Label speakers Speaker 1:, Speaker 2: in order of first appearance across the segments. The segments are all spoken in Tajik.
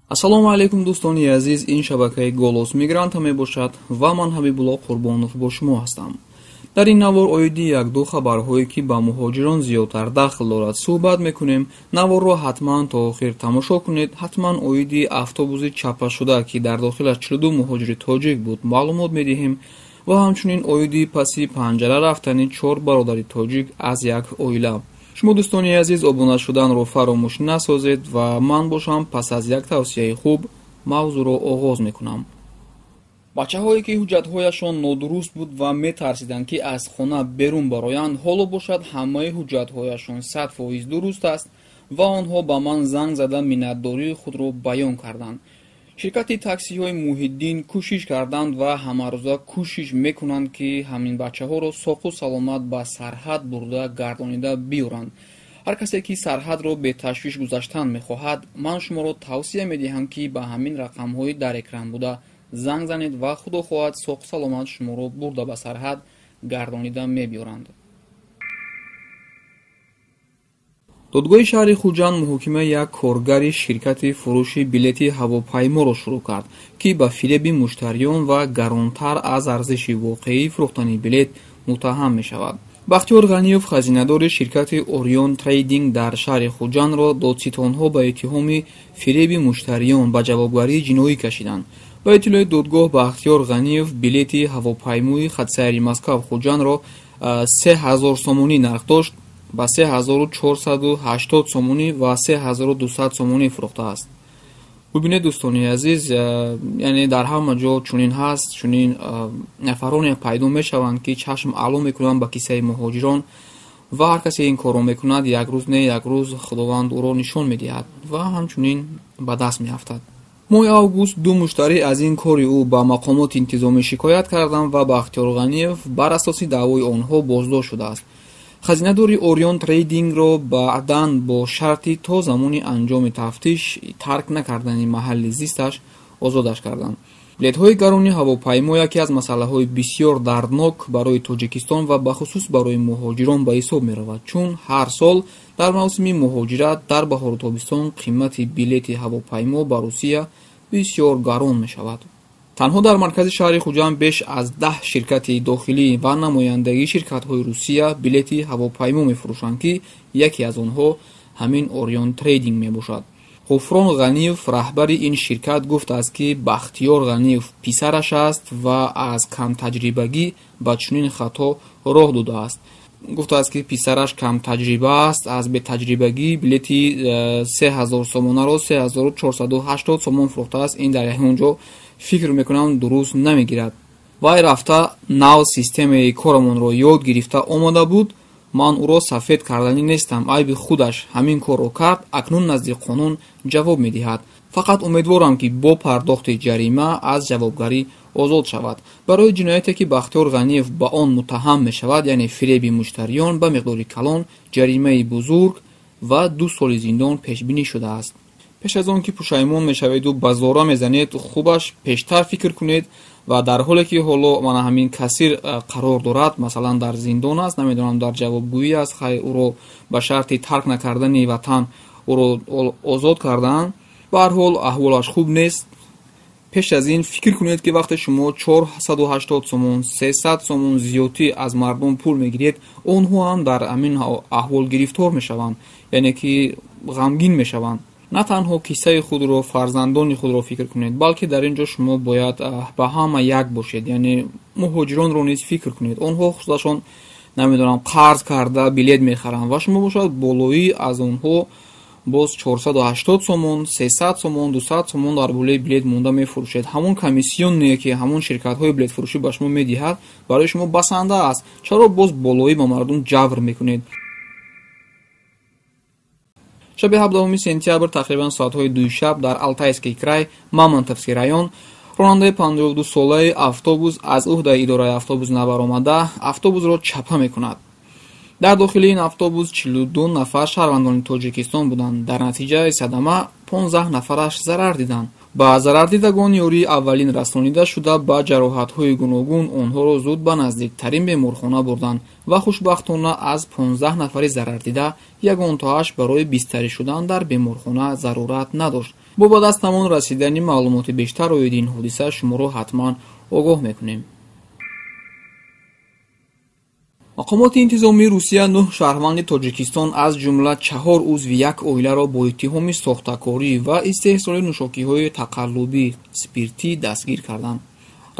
Speaker 1: Ассалому алайкум дӯстони азиз, ин шабакаи Голос Мигранта мебошад ва ман Ҳабибулло Қурбонов бо шумо ҳастам. Дар ин навор оиди як-ду хабарҳое, ки ба муҳоҷирон зиёдтар дахл дорад, суҳбат мекунем. Наворро ҳатман то охир тамошо кунед. Ҳатман оиди автобуси чапашуда, ки дар дохилаш 42 муҳоҷири тоҷик буд, маълумот медиҳем ва ҳамчунин оиди паси панҷара рафтани 4 бародари тоҷик аз як оила. Шумо дӯстони азиз обуна шуданро фаромӯш насозед ва ман бошам пас аз як тавсияи хуб мавзӯъро оғоз мекунам. Бачаҳое, ки ҳуҷҷатҳояшон нодуруст буд ва метарсиданд, ки аз хона берун бароянд, ҳоло бошад ҳамаи ҳуҷҷатҳояшон 100% дуруст аст ва онҳо ба ман занг зада миннатдории худро баён карданд. Ширкати таксиҳои Муҳиддин кӯшиш карданд ва ҳамарӯза кӯшиш мекунанд, ки ҳамин бачаҳоро соқу саломат ба сарҳад бурда гардонида биёранд. Ҳар касе, ки сарҳадро беташвиш гузаштан мехоҳад, ман шуморо тавсия медиҳам, ки ба ҳамин рақамҳои дар экран буда занг занед ва худо хоҳад соқу саломат шуморо бурда ба сарҳад гардонида мебиёранд. Додгоҳи шаҳри Хуҷанд муҳокимаи як коргари ширкати фурӯши билети ҳавопайморо шурӯъ кард, ки ба фиреби муштариён ва гаронтар аз арзиши воқеӣ фурӯхтани билет муттаҳам мешавад. Бахтиёр Ғаниев, хазинадори ширкати Орион Трейдинг дар шаҳри Хуҷандро додситонҳо ба иттиҳоми фиреби муштариён ба ҷавобгарии ҷиноӣ кашиданд. Ба иттилои додгоҳ, Бахтиёр Ғаниев билети ҳавопаймои хатсайри Москав-Хуҷандро 3000 сомонӣ нарх дошт, ба 3480 сомонӣ ва 3200 сомонӣ фурӯхтааст. Бубинед дӯстони азиз, яъне дар ҳама ҷо чунин ҳаст, чунин нафароне пайдо мешаванд, ки чашм аъло мекунанд ба кисаи муҳоҷирон ва ҳар касе ин корро мекунад, як рӯз не як рӯз Худованд ӯро нишон медиҳад ва ҳамчунин ба даст меафтад. Моҳи август ду муштарӣ аз ин кори ӯ ба мақомоти интизомӣ шикоят карданд ва Бахтиёр Ғаниев бар асоси даъвои онҳо боздошт шудааст. Хазинадори Орион Трейдингро баъдан бо шарти то замони анҷоми тафтиш тарк накардани маҳалли зисташ озодаш карданд. Билетҳои гарони ҳавопаймо яке аз масъалаҳои бисёр дарднок барои Тоҷикистон ва бахусус барои муҳоҷирон ба ҳисоб меравад, чун ҳар сол дар мавсими муҳоҷират дар баҳору тобистон қимати билети ҳавопаймо ба Русия бисёр гарон мешавад. Танҳо дар маркази шаҳри Хуҷанд беш аз 10 ширкати дохилӣ ва намояндагии ширкатҳои Русия билети ҳавопаймо мефурӯшанд, ки яке аз онҳо ҳамин Орион Трейдинг мебошад. Ғуфрон Ғаниев, раҳбари ин ширкат, гуфтааст, ки Бахтиёр Ғаниев писараш аст ва аз камтаҷрибагӣ ба чунин хато роҳ додааст. Гуфтааст, ки писараш камтаҷриба аст, аз бетаҷрибагӣ билети 3000 сомонаро 3480 сомон фурӯхтааст. Ин дар ягон ҷо фикр мекунам дуруст намегирад. Вай рафта нав системаи корамонро ёд гирифта омада буд. Ман ӯро сафед карданӣ нестам, айби худаш ҳамин корро кард, акнун назди қонун ҷавоб медиҳад. Фақат умедворам, ки бо пардохти ҷарима аз ҷавобгарӣ озод шавад. Барои ҷинояте, ки Бахтиёр Ғаниев ба он муттаҳам мешавад, яъне фиреби муштариён ба миқдори калон, ҷаримаи бузург ва 2 соли зиндон пешбинӣ шудааст. Пеш аз он ки пушаймон мешаведу ба зора мезанед, хубаш пештар фикр кунед ва дар ҳоле ки ҳоло мана ҳамин касир қарор дорад, масалан дар зиндон аст, намедонам дар ҷавобгӯӣ аст, хай ӯро ба шарти тарк накардани ватан ӯро озод кардаанд. Ба ҳар ҳол аҳволаш хуб нест. Пеш аз ин фикр кунед, ки вақте шумо 480 сомон, 300 сомон зиёдтӣ аз мардум пул мегиред, онҳо ҳам дар ҳамин аҳвол гирифтор мешаванд, яъне ки ғамгин мешаванд. На танҳо кисаи худро, фарзандони худро фикр кунед, балки дар ин ҷо шумо бояд ба ҳама як бошед, яъне муҳоҷиронро низ фикр кунед. Онҳо худашон намедонам қарз карда билет мехаранд ва шумо бошад болоӣ аз онҳо боз 480 сомон, 300 сомон, 200 сомон дар болои билет монда мефурӯшед. Ҳамон комиссионе, ки ҳамон ширкатҳои билетфурӯшӣ ба шумо медиҳад, барои шумо басанда аст. Чаро боз болоӣ ба мардум ҷавр мекунед? Шаби 17 сентябр тақрибан соатҳои 2 шаб дар Алтайский край, Мамонтовский район, ронандаи 52-солаи автобус аз ӯҳдаи идораи автобус набаромада автобусро чапа мекунад. Дар дохили ин автобус 42 нафар шаҳрвандони Тоҷикистон буданд. Дар натиҷаи садама 15 нафараш зарар диданд. Ба зарардидагон ёрии аввалин расонида шуда, ба ҷароҳатҳои гуногун онҳоро зуд ба наздиктарин беморхона бурданд ва хушбахтона аз 15 нафари зарардида ягонтоаш барои бистарӣ шудан дар беморхона зарурат надошт. Бо ба дастамон расидани маълумоти бештар оиди ин ҳодиса шуморо ҳатман огоҳ мекунем. Мақомоти интизомии Русия 9 шаҳрванди Тоҷикистон, аз ҷумла 4 узви як оиларо бо иттиҳоми сохтакорӣ ва истеҳсоли нӯшокиҳои тақаллубӣ спиртӣ дастгир карданд.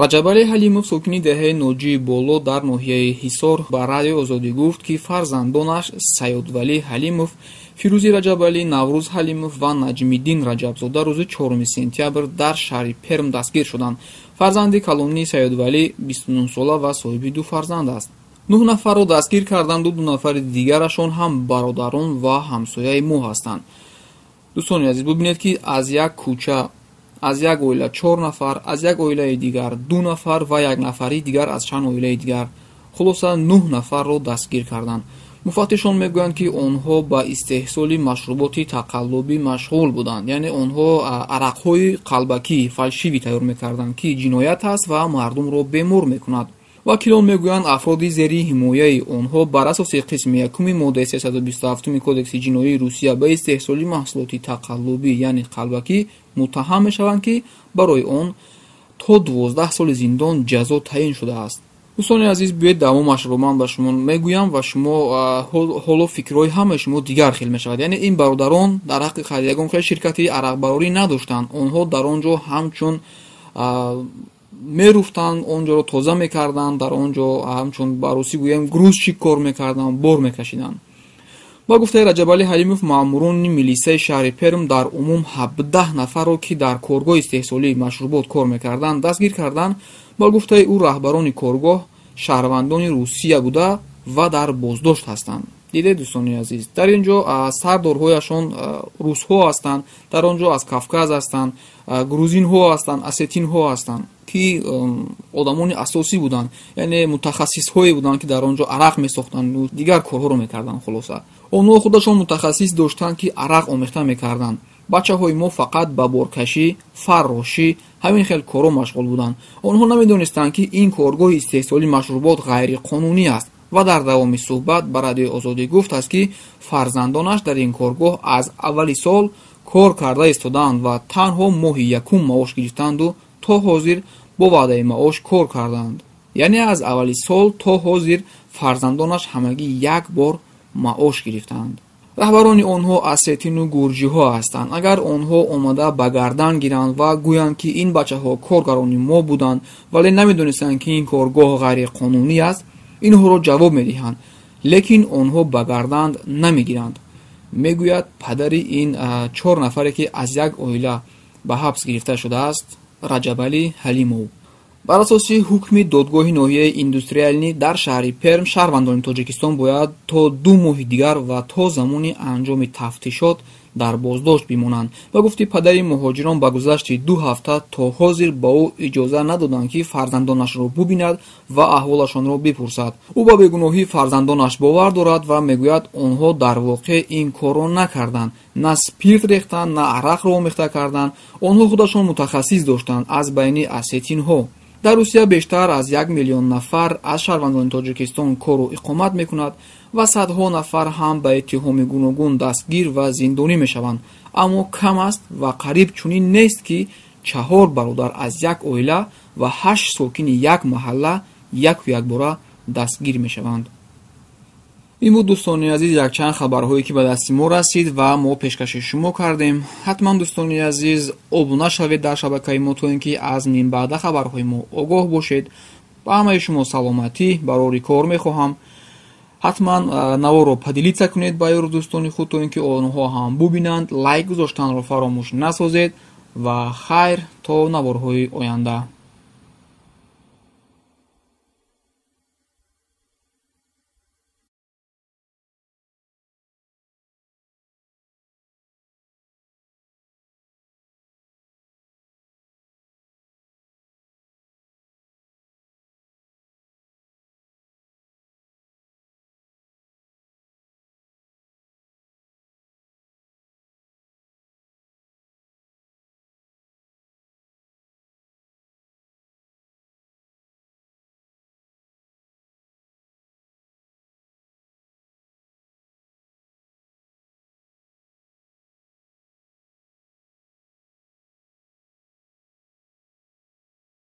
Speaker 1: Раҷабалӣ Ҳалимов, сокини деҳаи Ноҷии Боло дар ноҳияи Ҳисор, ба Радиои Озодӣ гуфт, ки фарзандонаш Саёдвалӣ Ҳалимов, Фирӯзи Раҷабалӣ, Наврӯз Ҳалимов ва Наҷмиддин Раҷабзода рӯзи 4 сентябр дар шаҳри Перм дастгир шуданд. Фарзанди калонии Саёдвалӣ 29 сола ва соҳиби 2 фарзанд аст. 9 нафарро дастгир карданду 2 нафари дигарашон ҳам бародарон ва ҳамсояи мо ҳастанд. Дӯстони азиз, бубинед, ки аз як кӯча, аз як оила 4 нафар, аз як оилаи дигар 2 нафар ва як нафари дигар аз чанд оилаи дигар, хулоса 9 нафарро дастгир карданд. Муфаттишон мегӯянд, ки онҳо ба истеҳсоли машруботи тақаллубӣ машғул буданд, яъне онҳо арақҳои қалбакӣ фальшивӣ тайёр мекарданд, ки ҷиноят аст ва мардумро бемор мекунад. Вакилон мегӯянд, афроди зери ҳимояи онҳо бар асоси қисми 1 моддаи 327 Кодекси ҷиноии Русия ба истеҳсоли маҳсулоти тақаллубӣ, яъне қалбакӣ, муттаҳам мешаванд, ки барои он то 12 соли зиндон ҷазо таъин шудааст. Дӯстони азиз, биёед давомашро ман ба шумо мегӯям ва шумо ҳоло фикрҳои ҳамаи шумо дигар хел мешавад. Яъне ин бародарон дар ҳақиқат ягон хел ширкати арақбарорӣ надоштанд. Онҳо дар он ҷо ҳамчун меруфтанд, он ҷоро тоза мекарданд, дар он ҷо ҳамчун ба русӣ гӯем грузчик кор мекарданд, бор мекашиданд. Ба гуфтаи Раҷабалӣ Ҳалимов, маъмурони милисаи шаҳри Перм дар умум 17 нафарро, ки дар коргоҳи истеҳсолии машрубот кор мекарданд, дастгир карданд. Ба гуфтаи ӯ, раҳбарони коргоҳ шаҳрвандони Русия буда ва дар боздошт ҳастанд. Дидед, дӯстони азиз, дар ин ҷо сардорҳояшон русҳо ҳастанд, дар он ҷо аз Кавказ ҳастанд, грузинҳо ҳастанд, осетинҳо ҳастанд, ки одамони асосӣ буданд, яъне мутахассисҳое буданд, ки дар он ҷо арақ месохтанд, дигар корҳоро мекарданд. Хулоса, онҳо худашон мутахассис доштанд, ки арақ омехта мекарданд. Бачаҳои мо фақат ба боркашӣ, фаррошӣ, ҳамин хел корҳо машғул буданд. Онҳо намедонистанд, ки ин коргоҳи истеҳсоли машрубот ғайриқонунӣ аст ва дар давоми суҳбат ба Радиои Озодӣ гуфтааст, ки фарзандонаш дар ин коргоҳ аз аввали сол кор карда истодаанд ва танҳо моҳи якум маош гирифтанду то ҳозир бо ваъдаи маош кор карданд. Яъне аз аввали сол то ҳозир фарзандонаш ҳамагӣ як бор маош гирифтанд. Раҳбарони онҳо осетину гурҷиҳо ҳастанд. Агар онҳо омада ба гардан гиранд ва гӯянд, ки ин бачаҳо коргарони мо буданд, вале намедонистанд, ки ин коргоҳ ғайриқонунӣ аст, инҳоро ҷавоб медиҳанд, лекин онҳо ба гардан намегиранд, мегӯяд падари ин 4 нафаре, ки аз як оила ба ҳабс гирифта шудааст, Раҷабалӣ Ҳалимов. Бар асоси ҳукми додгоҳи ноҳияи индустриалнӣ дар шаҳри Перм, шаҳрвандони Тоҷикистон бояд то 2 моҳи дигар ва то замони анҷоми тафтишот дар боздошт бимонанд. Ба гуфти падари муҳоҷирон, ба гузашти 2 ҳафта то ҳозир ба ӯ иҷоза надоданд, ки фарзандонашро бубинад ва аҳволашонро бипурсад. Ӯ ба бегуноҳии фарзандонаш бовар дорад ва мегӯяд, онҳо дар воқеъ ин корро накарданд, на спирт рехтанд, на арақро омехта карданд. Онҳо худашон мутахассис доштанд аз байни осетинҳо. Дар Русия бештар аз 1 миллион нафар аз шаҳрвандони Тоҷикистон кору иқомат мекунад ва садҳо нафар ҳам ба иттиҳоми гуногун дастгир ва зиндонӣ мешаванд. Аммо кам аст ва қариб чунин нест, ки 4 бародар аз як оила ва 8 сокини як маҳалла яку якбора дастгир мешаванд. Ин буд, дӯстони азиз, якчанд хабарҳое, ки ба дасти мо расид ва мо пешкаши шумо кардем. Ҳатман, дӯстони азиз, обуна шавед дар шабакаи мо, то ин ки аз минбаъда хабарҳои мо огоҳ бошед. Ба ҳамаи шумо саломатӣ, барори кор мехоҳам. Ҳатман наворро поделиться кунед ба ёру дӯстони худ, то ин ки онҳо ҳам бубинанд. Лайк гузоштанро фаромӯш насозед ва хайр то наворҳои оянда.